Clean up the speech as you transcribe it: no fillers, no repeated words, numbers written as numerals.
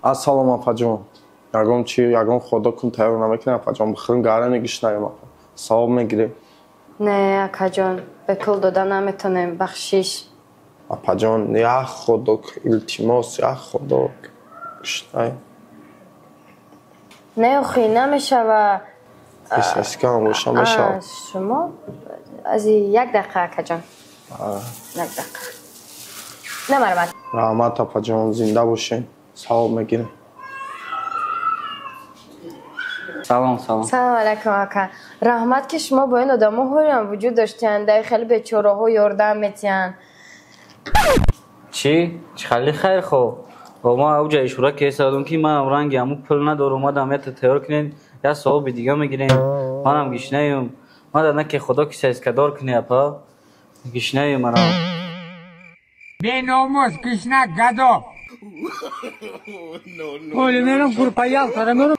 Ассалом, апаҷон. Ягон чи, ягон худо кун тайёр намекунем, апаҷон. Бихӯрем, гарами гишнаем, апа. Савоб мегирем. Не, акаҷон, бепул дода наметонем, бахшиш. Апаҷон, як худо, илтимос, як худо. Гишнаем. Не, охи, намешава. Эскам боша мешава. Шумо аз як дақиқа, акаҷон. Як дақиқа. Намармат. Раҳмат, апаҷон, зинда бошед. Савоб мегирем. Салом, салом. Салом алайкум, ака. Раҳмат, ки шумо бо ин одамо ҳоям вуҷуд доштиянд, дар хеле бечораҳо ёрдам метиҳанд. Чӣ? Чӣ хали хайрхоҳ? Бо ма авҷа ишора кесадум, ки манам ранги ҳамун пул надорум, мадам ята тайёр кунед, як савоби дига мегирем. Манам гишнаем. Мада на ки худо ки сайскадор куни, апа. Гишнаем манам. Беномус, гишна, гадо. Ҳоли мерам Курпа Ялтара мерам.